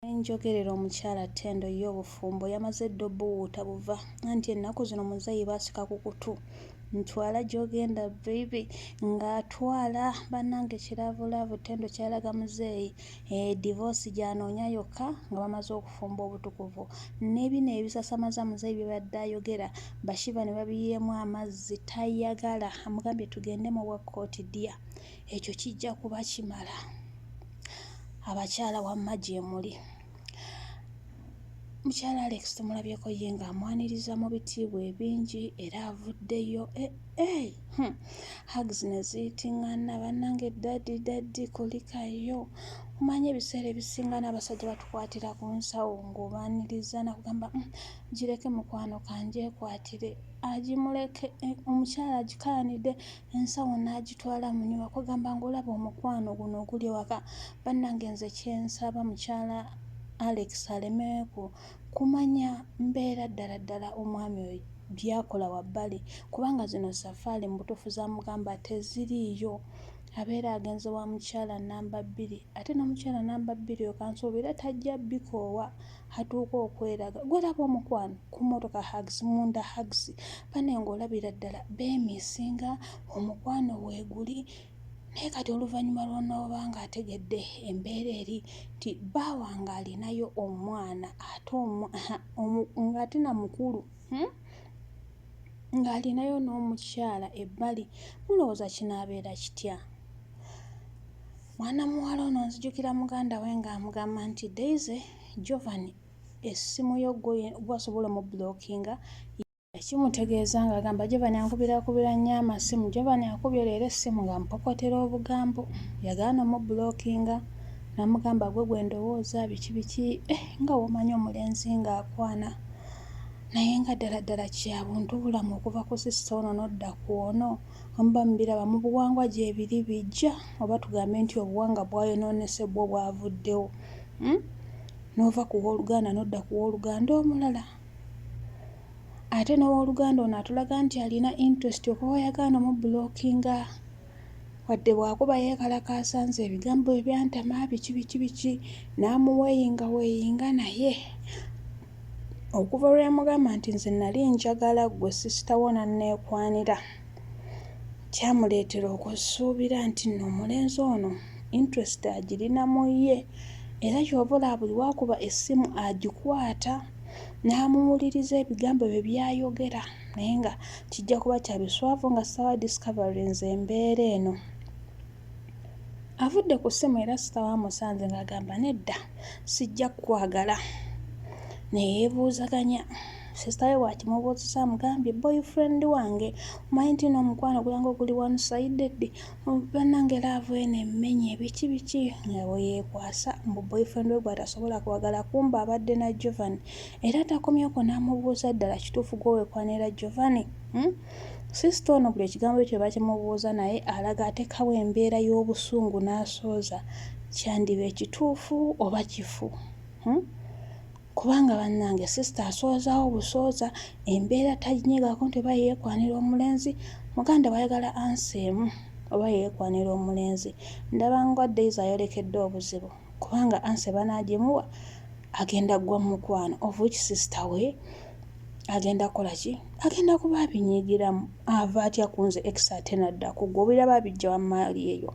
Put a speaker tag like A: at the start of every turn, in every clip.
A: Wenjogerera omukyala Tendo ye obufumbo yamaze dda obuwuuta buva anti ennaku zino muzeeyi basika ku kutu ntwala gy'ogenda baby ng'atwala bannange kiravulaavu Tendo ky'alaga muzeeyi eh, divorce gy'anoonya yokka nga bamaze okufumba obutukuvu ne bino ebisasamaza muzeeyi bye badde ayogera Bashiva ne babiyiyeemu amazzi tayagala amugambye tugende mu bwa kkooti dear ekyo kijja kuba kimala. Abakyala wamma gyemuli. Mukyala Alex tumulabyeko ye ng'amwaniriza mu bitiibwa ebingi era avuddeyo eh, eh, hmm. Hugs ne ziyitingana bannange daddy daddy kulikayo. Omanyi ebiseera ebisinga n'abasajja batukwatira ku nsawo ng'obaaniriza nakugamba gireke mukwano kanjekwatire agimuleke eh, omukyala agikaanidde ensawo n'agitwala mu nyumba kwegamba ng'olaba omukwano guno oguli ewaka bannange nze kyensaba mukyala Alex aleme kumanya mbeera ddala ddala omwami oyo byakola wabbali kubanga zino safaali mu butuufu zamugamba teziriiyo abeera agenze wa mukyala namba bbiri ate n'omukyala namba bbiri oyo kansuubire tajja bikoowa atuuka okweraga gwelaba omukwano ku motoka hugs munda hugs bane ng'olabira ddala beemisinga omukwano weeguli naye kati oluvannyuma lw'onooba ng'ategedde embeera eri nti bba wange alinayo omwana ate ng'ate na mukulu hmm? Ng'alinayo n'omukyala ebbali mulowooza kinaabeera kitya? Mwana muwala ono nzijukira muganda we ng'amugamba nti Daisy Jovan essimu yo gwe asobola omubulookinga yakimutegeeza ng'agamba Jovan ankubirakubira nnyo amasimu Jovan akubye leero essimu ng'amupokotera obugambo yagaana omubulookinga n'amugamba gwe gwe ndowooza biki biki eh, nga w'omanyi omulenzi ng'akwana naye nga ddala ddala kya buntubulamu okuva ku sisita ono n'odda ku ono Muba mubiraba mu buwangwa gyebiri bijja oba tugambe nti obuwanga bwayonoonese bwo bwavuddewo hmm? N'ova ku wooluganda n'odda ku wooluganda omulala ate n'owooluganda ono atulaga nti alina interest okuba wayagaana omubulookinga wadde bw'akuba yeekalakaasa nze ebigambo bye byantama biki biki biki n'amuweeyinga weeyinga naye Okuva lwe yamugamba nti nze nali njagala ggwe sisita wo n'anneekwanira, kyamuleetera okusuubira nti nno omulenzi ono interest agirina mu ye era ky'ova olaba buli w'akuba essimu agikwata n'amuwuliriza ebigambo bye by'ayogera naye nga kijja kuba kya biswavu nga Sawa discoverinze embeera eno. Avudde ku ssimu era sitawe amusanze ng'agamba nedda sijja kukwagala ne yeebuuzaganya. Sisita we bw'akimubuuzizza amugambye boyfriend wange omanyi nti nno omukwano gulanga oguli one sided bannange laavu eno emmenye biki biki nga bwe yeekwasa mbu boyfriend we gw'atasobola kwagala kumbe abadde na Jovan era takomye okwo n'amubuuza ddala kituufu gwe weekwanira Jovan? Hmm? Sister ono buli ekigambo ekyo bakimubuuza naye alaga atekawo embeera y'obusungu n'asooza kyandiba ekituufu oba kifu hmm? Kubanga bannange sister asoozaawo busooza embeera taginyegako nti oba yeekwanira omulenzi muganda wayagala ansa emu oba yeekwanira omulenzi ndaba nga Daisy ayolekedde obuzibu kubanga ansa banaagimuwa agenda ggwa mu mukwano of which sister we agenda kukola ki agenda kuba abinyiigiramu ava atya ku nze ex ate nadda ku gwe obiraba abijja wammaali eyo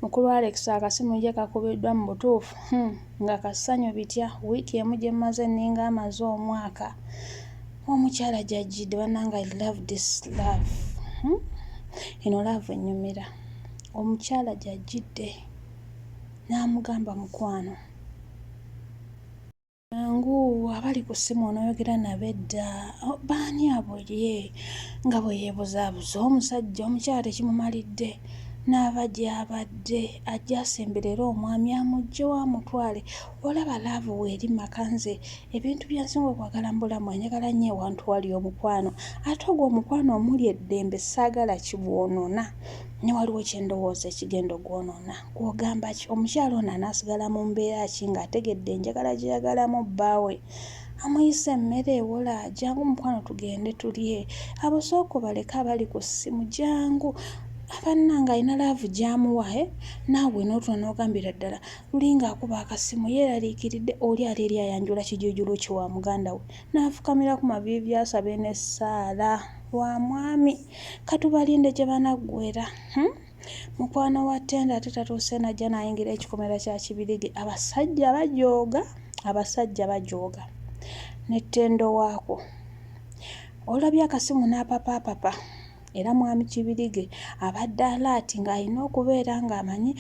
A: mukulu Alex akasimu ye kakubiddwa mu butuufu hmm, nga kasanyu bitya wiiki emu gye mmaze nninga amaze omwaka omukyala gyajjidde bannange I love this love hmm? Eno love ennyumira omukyala gyajjidde n'amugamba mukwano Jangu abali ku ssimu onooyogera nabo edda baani abo ye nga bwe yeebuzaabuza omusajja omukyala tekimumalidde n'ava gy'abadde ajje asemberere omwami amuggyewo amutwale olaba laavu weeri maka nze ebintu bye nsinga okwagala mu bulamu njagala nnyo ewantu wali omukwano ate ogwo omukwano omuli eddembe saagala kigwonoona ne waliwo kye ndowooza ekigenda ogwonoona. Gw'ogamba ki? Omukyala ono anaasigala mu mbeera ki ng'ategedde enjagala gy'ayagalamu bbaawe? Amuyise emmere ewola, jangu mukwano tugende tulye. Abo sooka obaleke abali ku ssimu, jangu. Bannange alina laavu gy'amuwa eh? Naawe n'otula n'ogambira ddala lulinga akuba akasimu yeeraliikiridde oli ali eri ayanjula kijuujulu kye wa muganda we n'afukamira ku maviivi asabe n'essaala lwa mwami katubalinde gye banaggwera hmm? Mukwano wa Ttendo ate tatuuse n'ajja n'ayingira ekikomera kya Kibirige. Abasajja bajooga, abasajja bajooga. Ne Ttendo waakwo. Olabye akasimu n'apapaapapa. Era Mwami Kibirige abadde alaati ng'alina okubeera ng'amanyi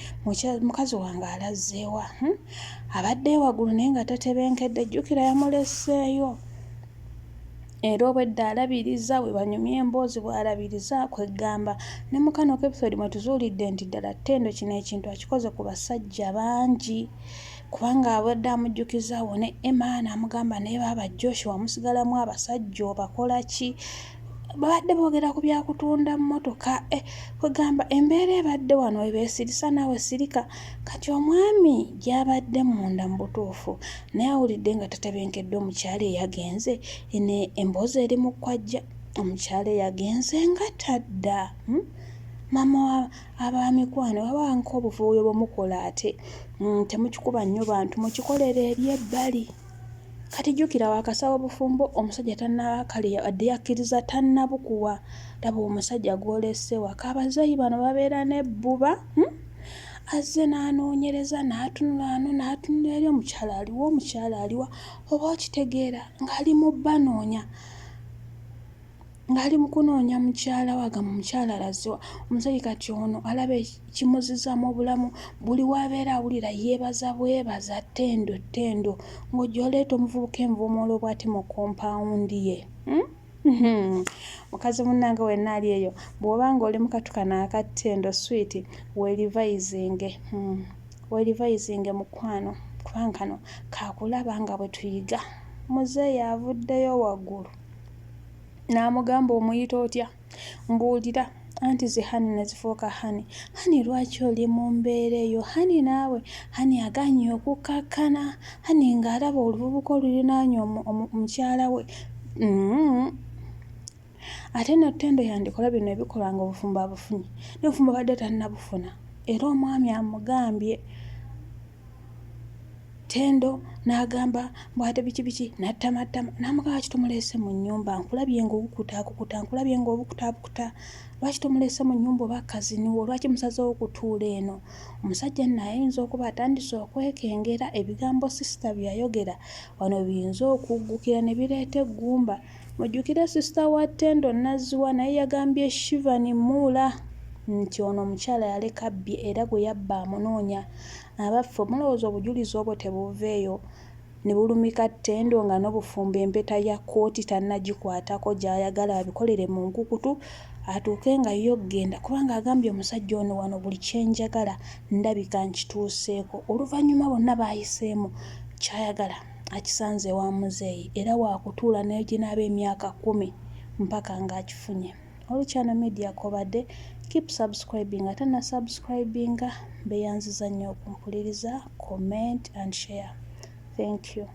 A: mukazi wange alazze wa. Hmm? Abadde waggulu naye nga tatebenkedde, jjukira yamuleseeyo. Era obwedda alabiriza bwe banyumya emboozi bw'alabiriza kweggamba ne mu kano episode mwe tuzuulidde nti ddala Ttendo kino ekintu akikoze ku basajja bangi kubanga abadde amujjukiza awo ne Emma n'amugamba naye baaba Joshua musigalamu abasajja obakola ki babadde boogera ku byakutunda mmotoka eh, kwegamba embeera ebadde wano ebeesirisa naawe sirika Kati omwami gy'abadde munda mu butuufu naye awulidde nga tatebenkedde omukyala eyagenze eno emboozi eri mu kwajja omukyala eyagenze nga tadda hmm? Maama abamikwano waba nk'obuvuyo bwemukola ate temukikuba nnyo bantu mukikolera eri ebbali. Kati jjukira wakasaba obufumbo omusajja tanaba kale yabadde yakkiriza tannabukuwa laba omusajja gw'olese waka abazeeyi bano babeera n'ebbuba hmm? Azze n'anoonyereza n'atunula ano n'atunula eri omukyala aliwa omukyala aliwa oba okitegeera ng'ali mu banoonya ng'ali mu kunoonya mukyala we agamba omukyala alaze wa omusajja kati ono alaba ekimuzizaamu obulamu buli w'abeera awulira yeebaza bwebaza ttendo ttendo ng'ojja oleeta omuvubuka envuumuulo bw'ati mu kompaawundi ye hmm? Hmm. Mukazi munnange wenna ali eyo bw'oba ng'oli mu katu kano aka ttendo swiiti weerivayizinge hmm. Weerivayizinge mukwano kubanga kano kaakulaba nga bwe tuyiga muzeeyi avuddeyo waggulu N'amugamba omuyita otya? Mbuulira. Anti zi honey ne zifuuka honey. Honey lwaki oli mu mbeera eyo? Honey naawe. Honey agaanye okukkakkana. Honey ng'alaba oluvubuka olulinaanye omukyala we. Mm. Ate no Tendo yandikola bino ebikolwa nga obufumbo abufunye. Naye obufumbo abadde tannabufuna. Era omwami amugambye. Tendo n'agamba mbu ate biki biki n'attamattama n'amugamba lwaki tomuleese mu nnyumba nkulabye ng'obukutaakukuta nkulabye ng'obukutaabukuta lwaki tomuleese mu nnyumba oba kaziniwo lwaki musazeewo okutuula eno omusajja nno ayinza okuba atandise okwekengera ebigambo sisita bye yayogera wano biyinza okuggukira ne bireeta eggumba Mujjukire sister wa Tendo Nazziwa naye yagambye Shivan Muula nti ono omukyala yaleka abbye era gwe yabba amunoonya. Abaffe mulowooza obujulizi obwo tebuuveeyo ne bulumika Tendo nga n'obufumbo empeta ya kkooti tannagikwatako gy'ayagala abikolere mu nkukutu atuuke nga ye okugenda kubanga agambye omusajja ono wano buli kye njagala ndabika nkituuseeko. Oluvannyuma bonna baayiseemu ky'ayagala. Akisanze ewa muzeeyi era wakutuula neginaaba emyaka kkumi mpaka nga akifunye. Olukyano media kobadde keep subscribing atana subscribinga mbeyanziza nnyo okumpuliriza comment and share thank you.